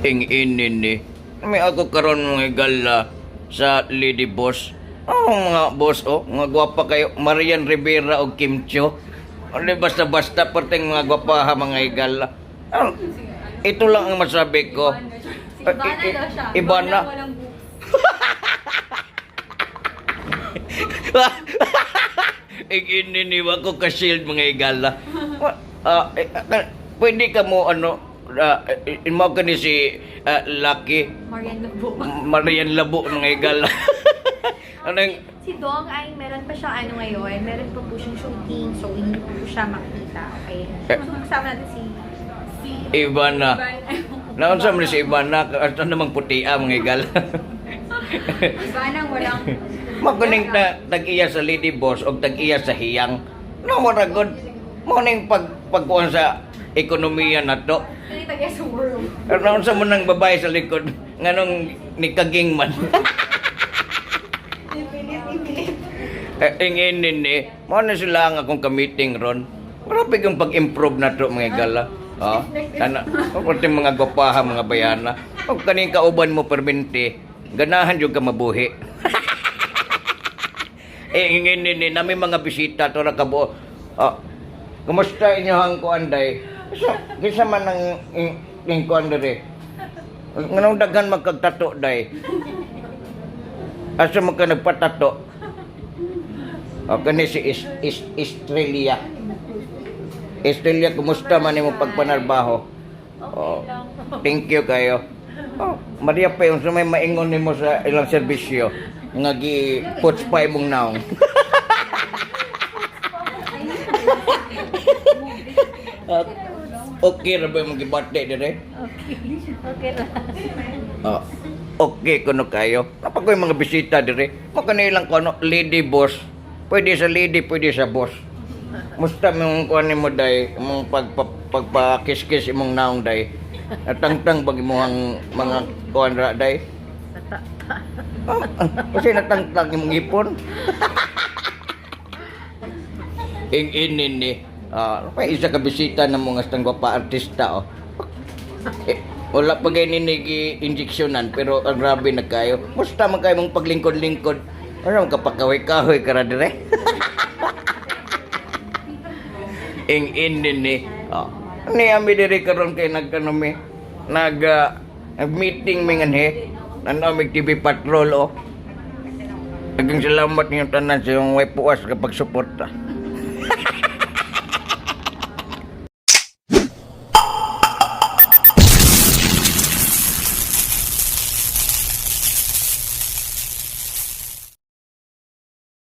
Ing ini ni. May ako karon, mga higala, sa Lady Boss. Oh, mga boss, oh, mga gwapa kayo. Marian Rivera o Kim Chiu. Ano, basta-basta perting mga gwapaha, mga higala. Ah, ito lang ang masabi ko. Si Ivana daw siya. Ivana. Walang boobs. Ing ini ni wa ko ka-shield, mga higala. Ah, eh, pwede ka mo ano, mo ka ni si Lucky Marian Labo. Marian Labo, mga higala. Ano yung Si Dong ay meron pa siyang ano ngayon, meron pa po siyang shooting, so hindi po siya makita. Okay? So kasama natin si Ivana. Naunsa man ni si Ivana, ato namang putia, mga higala. Ivana walang Makuning na tag-iya sa Lady Boss o tag-iya sa Hiyang. No mo ra good. Mo ning pagkuan sa ekonomiya nato. Kani tag sa world. Pero naunsa mo nang babae sa likod nganong ni kaging man? Ipilit, ipilit. Eh, inginin ni, mo na sila ang akong ka-meeting ron. Grabe kang pag-improve na to, mga gala. Oh, kana, pati mga gwapaha, mga bayana. Kung kaning kauban mo perminti, ganahan jud ka mabuhi. Eh, inginin ni, nami mga bisita to ra kabuo. Oh, kumusta inyo ang kuan, day? Kinsa, kinsa man ang ing kuan dire? Nganong daghan magkagtato, day? Asa man ka nagpatato? O, kani si Estrella. Estrella, kumusta man imong pagpanarbaho? Oh, thank you kayo. Oh, Maria pa yung may maingon nimo sa ilang serbisyo nga gi puts pa imong naong. Ah, okay ra ba imong gibati dire? Okay. Okay lang. Oh, okay kuno kayo. Kapag ko yung mga bisita dire, mo kanilang kuno Lady Boss. Pwede sa lady, pwede sa boss. Musta mong kuan nimo, day, imong pagpakiskis imong naong, day? Natangtang bag imong mga kuan ra, day? Oh, kasi natangtang imong ipon. Ing inin ni. Ah, pa isa ka bisita ng mga stang gwapa artista, oh. Eh, wala pa kayo ni injeksyonan pero ang grabe na kayo. Musta man kayo mong paglingkod-lingkod? Ano kapakahoy-kahoy ka ra dire? Ing inin ni. Oh. Ni ami diri karon kay nagkano mi. Nag meeting mi nganhi. Nanaw mi TV Patrol, oh. Naging salamat niyong tanan sa iyong way puas kapag suporta.